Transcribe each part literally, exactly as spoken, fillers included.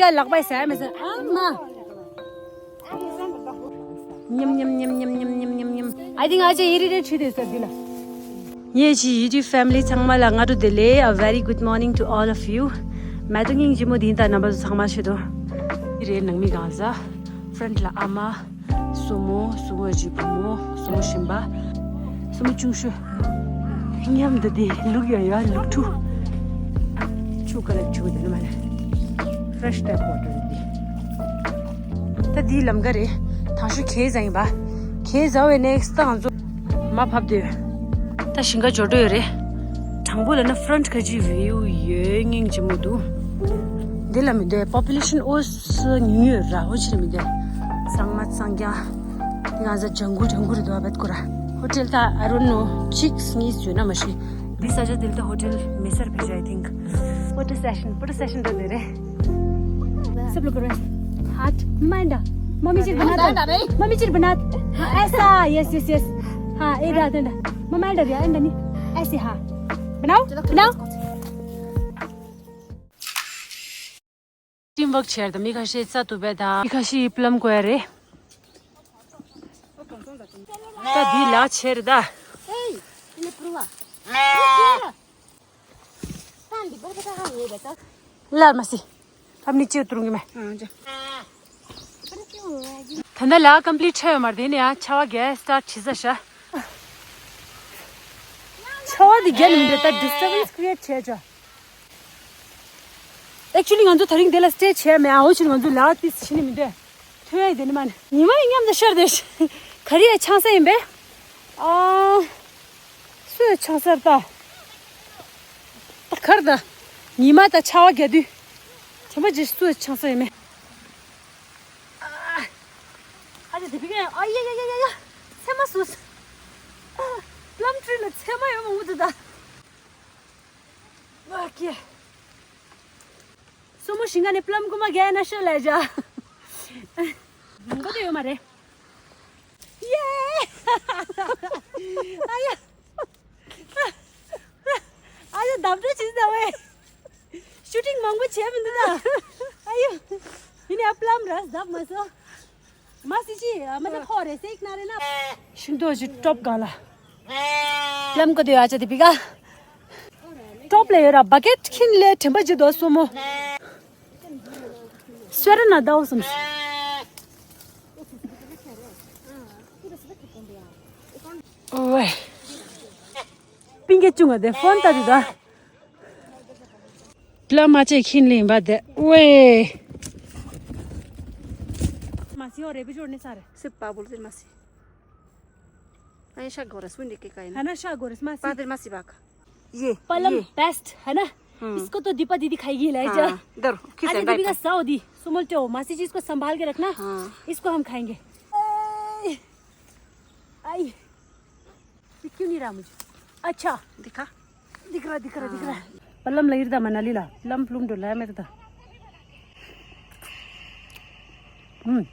ད་ལག་པས་ཟ་མི་ཟ་ཨ་མ། ཉམ་ཉམ་ཉམ་ཉམ་ཉམ་ཉམ་ཉམ་ཉམ། I think ཨ་ཅེ་ཡི་རི་རེ་ཁྲིད་དེ་ཟེར་འདི་ལ། ངེད་ཀྱི་YouTube family ཚང་མ་ལ་སྔ་དྲོ་བདེ་ལེགས། A very good morning to all of you. མེ་ཏོག་སྙིང་རྗེ་མོ་དེ་ཡིན་ད་རྣམ་པ་ཚོ་ཚང་མ་ཆེད་དུ། འདི་རེད་ནང་མི་གང་ཟ། Front ལ་ཨ་མ། སྲུ་མོ། སྲུ་མོ་གཅིག་བུ་མོ། སྲུ་མོ་གཞན་པ། སྲུ་མོ་ཆུང་ཤོས། མཉམ་དུ་དེ་ལུག་ཡོད་ཡོད་ལུག་ཕྲུག་ཆུ་ཀ་ལབ་ཆུ་དེ་ནི་མ་ལ། Fresh tap water དེ། ད་དེའི་ལམ་ཀ་རེད། དང་ཤོས་གས་ཟ་ཡིན་པ། གས་ཟ་བའི་next ད་ང་ཚོ་མ་ཕབ་དུས། ད་ཞིང་ཁ་འབྱོར་འགྲོ་ཡོད་རེད། དྲང་པོ་ལབ་ན་front ཁ་ཅིག་view ཡོད་སྙིང་རྗེ་མོ་འདུག་འདི་ལ་མི་འདོད་population ཨོ་སི་ཉུང་ཉུང་ར་ཧོ་ཕྱིར་མི་འདོད། གཙང་མ་གཙང་རྐྱང་། དེ་ང་ཚོ་ལྗང་གུ་ལྗང་གུ་རེད་འདུག་བེད་ཁོ་ར། ཧོ་ཊེལ་ད་I don't know གཅིག་གཉིས་ཡོད་ན་མ་ཤེས། འདི་ས་ཆ་འདི་ལ་ད་ཧོ་ཊེལ་མེད་སར་ཕེ་ཤ་I think photo session photo session འགྲོ་འདོད་རེད། सब लोग करो ऐसे। हाथ मांडा। मम्मी जी बनाते हैं। मम्मी जी बनाते हैं। हाँ, ऐसा। Yes, yes, yes. हाँ, ये रहा, डंडा। मम्मा डर गया, डंडा नहीं। ऐसे, हाँ। बनाओ, बनाओ। Team work བྱས་ད་མི་ཁ་ཤས་རྩ་ཐུབ་པས་ད་མི་ཁ་ཤས་པླམ་བཀོལ་ཡ་རེད། ད་འདི་ལག་ཆེ་རེད་ད། ལར་མ་སི། ཨབ་ནི་ཅིའུ་ཏུ་རུང་གི་མེ། ད་ལྟ་ལག་complete ཆགས་ཡོད་མ་རེད། དེ་ནས་ཡང་ཆར་པ་རྒྱག་start བྱེད་ས་ཤག་ཆར་པ་འདི་རྒྱག་ནི་མི་འདུག་ད་disturbance create བྱས་ཅོ། Actually ང་ཚོ་དེ་རིང་འདི་ལ་stay བྱས་མེད་ཨ། འོ་ཕྱིར་ང་ཚོ་ལག་ཏིས་ཕྱིན་ནི་མི་འདུག་ཐོན་ཡ་དེ་ནི་མ་ནི་ཉི་མ་ཡི་མཉམ་དུ་ཤར་དེ་ག་རེ་ཡ་ཆང་ས་ཡིན་པས། ཨ། སུ་ཡ་ཆང་སར་ད། ད་གར་ད། ཉི་མ་ད་ཆར་པ་རྒྱག་དུས། དྲན་པ་ཅིག་སུ་ཡ་ཆང་ས་ཡིན་མེད། ཨ་ཅེ་དེ་བི་ཀ་ཨ་ཡ་ཡ་ཡ་ཡ་ཡ། ཚེར་མ་སུ། plum tree ལ་ཚེར་མ་ཡོད་མང་པོ་འདུག་ད། ཨོ་ཁེ། སྲུ་མོ་ཞིང་ཁ་ནས་པླམ་རྐུན་མ་རྒྱག་ན་ཤོད་ལབ་བཞག་མང་པོ་དེ་ཡོད་མ་རེད། ཡེ། ཨ་ཡ། ཨ་ཡ་བརྡབ་འགྲོ་བྱེད་ཟེར་བས། ཤུ་ཊིང་མང་པོ་བྱས་མི་འདུག་ད། ཨ་ཡ། ཡིན་ནའི་པླམ་ར་བརྡབ་མ་སོང་། མ་སི་ཅི་མ་ད་ཁོ་རེ་སེག་ན་རེ་ན། ཤིང་ཏོག་ཅིག་ཀྲོབ་ག་ལ། པླམ་ཀ་དུ་ཡ་ཅ་དེ་བི་ག་ཀྲོབ་ལ་ཡོད་ར་བ་ཀེ་ཊི་ཁྱིན་ལས་དྲན་པ་ཅི་དོ་སོ་མོ། སོ་ར་ན་ད་འོ་སམ། ཨོ་ཝེ། པིང་གེ་ཅུང་ང་དེ་ཕོན་ད་དེ་ད། བླ་མ་ཅེ་ཁྱིན་ལིང་བ་དེ་ཝེ། མ་སི་ཧོ་རེ་བི་ཇོར་ནི་ས་རེ། སི་པ་བུལ་དེར་མ་སི། ཨ་ཡ་ཤ་གོ་རེ་སུན་དེ་ཀེ་ཀ་ཡིན། ཧ་ན་ཤ་གོ་རེ་སི་མ་སི། པ་དེར་མ་སི་བ་ཀ། ये पलम ये। बेस्ट है ना। हम्म। इसको तो दीपा दीदी खाएगी ले जा। हाँ, इधर, किस आज एंगल दीदी का पे? साव दी सुमल टेओ मासी जी इसको संभाल के रखना। हाँ। इसको हम खाएंगे। आई। ये क्यों नहीं रहा मुझे? अच्छा। दिखा। दिख रहा, दिख रहा, दिख रहा। पलम लगी था मनाली ला। पलम प्लूम डोला है मेरे था। हम्म।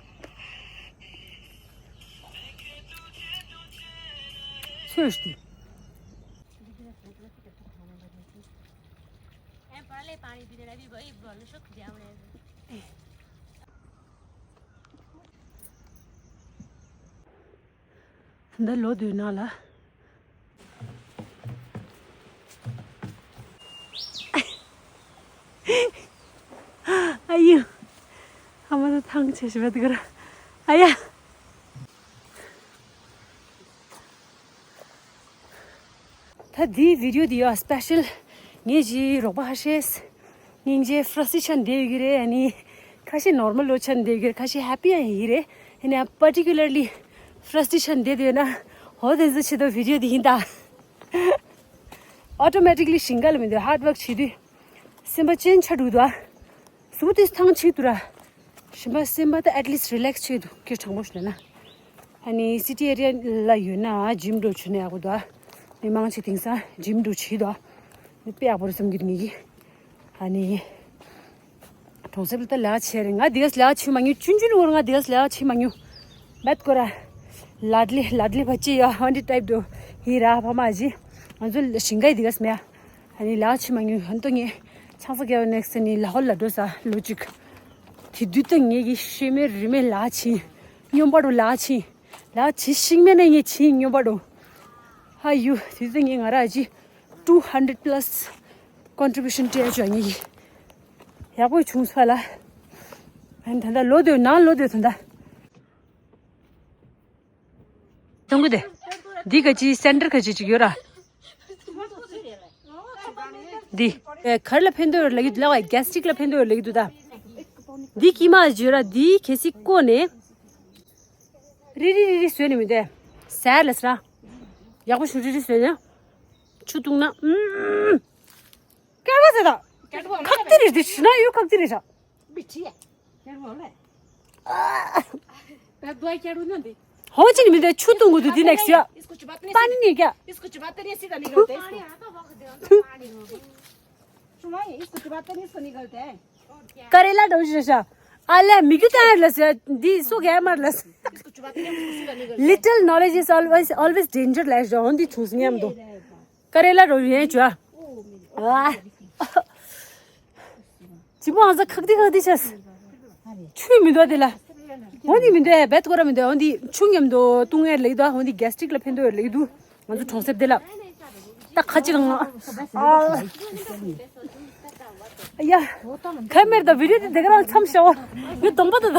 Seriously. འདི་ལོ་དུས་ནང་ལ། ཨ་ཡུ། ཨ་མ་ད་ཐང་ཆད་ཤི་བ་དུ་ག་ར། ཨ་ཡ། ད་འདིའི་བི་ཌིའོ་འདི་ཡོད་སྤེ་ཤལ་ངེད་ཀྱི་རོགས་པ་ཧ་ཤེས། སྙིང་རྗེ་ཕྲ་སི་ཊི་ཆན་བསྡད་ཡོད་ཀྱི་རེད། ཨ་ནི་ཁ་ཤས་ནོར་མལ་ལོ་ཆན་བསྡད་ཡོད་ཀྱི་རེད། ཁ་ཤས་ཧེ་པི་ཡང་ཡིན་གྱི་རེད། ཡིན་ནའང་particularly ཕྲ་སི་ཊི་ཆན་བསྡད་ཡོད་ན་འོ་དེ་ཚོ་ཆེད་དུ་བི་ཌིའོ་འདི་ཡིན་ད། Automatically ཞིང་ཁ་ལ་མི་འདུག་ཧར་ཌི་ཝརྐ་བྱེད་དུས་སེམས་པ་ཅན་ཆགས་འགྲོ་གི་འདུག་ཨ། གཟུགས་དེ་ཐང་ཆད་འདུག་ར། ཞིམ་པ་སེམས་པ་དེ་at least relax བྱེད་འདུག་སྐད་དྲང་པོ་ཞུ་ན། ཨ་ནི་སི་ཊི་ཨེ་རི་ཡ་ལ་ཡོད་ན་ཇིམ་འགྲོ་བྱུང་ན་ཡག་པོ་འདུག་ཨ། མི་མང་ཆེ་དེང་སང་ཇིམ་འགྲོ་བྱེད་འདུག་ཨ། མི་དཔེ་ཡག་པོ་རེད་བསམ་གྱི་འདུག་ངེད་ཀྱིས། ཨ་ནི། གྲོང་གསེབ་ལ་ད་ལས་ཀ་བྱེད་རེད། ང་དེ་ག་ལས་ཀ་བྱེད་མ་མྱོང་། ཆུང་ཆུང་ལོར་ང་དེ་ག་ལས་ཀ་བྱེད་མ་མྱོང་། མེད་ཀོ་ར། ལ་ལི་ལ་ལི་བ་ཅི་ཡ་ཧོན་ཏི་ཊའིབ་འགྲོ་ཡིན་ར་ཕ་མ་ཨ་ཅེ། ང་ཚོ་ཞིང་ཁའི་དེ་ག་མེད་ཨ། ཨ་ནི་ལས་ཀ་བྱེད་མ་མྱོང་། ཧོན་ཏོ་ངས་ཆང་ས་བརྒྱབ་ནེག་སི་ནི་ལ་ཧོལ་ལ་འགྲོ་ས་ལོ་གཅིག་དེ་དུས་ད་ངེད་ཀྱི་ཤེས་མེད་རིག་མེད་ལག་ཕྱིན། སྨྱོན་པ་འགྲོ་ལག་ཕྱིན། ལག་ཕྱིན་ཤིང་མེད་ནས་ངས་ཕྱིན་སྨྱོན་པ་འགྲོ། ཧ་ཡུ་དེ་དུས་ད་ངས་ང་ར་ཨ་ཅི་two hundred plus contribution སྤྲད་བྱུང་ངེད་ཀྱི། ཡག་པོ་བྱུང་སོང་ལ། ཨ་ནི་ད་ལྟ་ལོ་དེ་ནང་ལོ་དེ་ད་ལྟ། ཐུང་གུ་དེ། འདི་ག་ཅི་སེན་ཊར་ག་ཅི་ཅིག་ཡོད་ར། འདི། ཨེ་གར་ལ་ཕན་ཐོགས་ཡོད་ལ་ཡོད་ལ་བ་གེ་སི་ཊིག་ལ་ཕན་ཐོགས་ཡོད་ལ་ཡོད་འདུག་ད། འདི་ཀྱི་མ་ཅིག་ཡོད་ར་འདི་གལ་སྲིད་བསྐོལ་ནས། རི་རི་རི་རི་བཟོས་ནས་མི་འདུག་ཟས་ལ་ཟ། ཡག་པོ་ཞུ་རི་རི་བཟོས་ནས། ཆུ་བཏུང་ན། ཨུམ། སྐལ་བ་ཟེར་ད། ཁག་ཏི་རེད་འདི་ཤི་ན་ཡོད་ཁག་ཏི་རེད་ཤག་ཧོ་ཅི་ནི་མི་འདུག་ཆུ་བཏུང་དགོས་འདུག་འདི་ནེག་སི་ཡར། པ་ནི་ནི་ཀྱ། ཀ་རེ་ལ་འགྲོ་ཞིག་ཤག་ཨ་ལས་མི་རྒྱུ་ད་ལ་ཟེར་འདི་སུ་ག་མར་ལ་ཟེར། Little knowledge is always always danger ལ་ཞོ་འདི་ཆུང་སྙམ་དུ། ཀ་རེ་ལ་རོ་ཡན་ཅོ། ཨ། ཅི་མོ་ཨང་ས་ཁག་དི་ཁག་དི་ཤེས། ཆུ་མི་འདུག་དེ་ལ། འོ་འདི་མི་འདུག་བེད་ཀོ་ར་མི་འདུག་འོ་འདི་ཆུ་ངེར་ལེགས་འདུག་བཏུང་ངེར་ལེགས་འདུག་འོ་འདི་གེ་སི་ཊིག་ལ་ཕན་འདུག་ལེགས་འདུག་ང་ཚོ་གྲོང་གསེབ་དེ་ལ། ད་ཁ་ཅིག་ང་། ཨ། ཡ། ཁ་མེར་ད་བི་ཌིའོ་དེ་དེ་ག་རང་མཚམས་བཞག་འོ། ངས་གདོང་པ་ད་ད།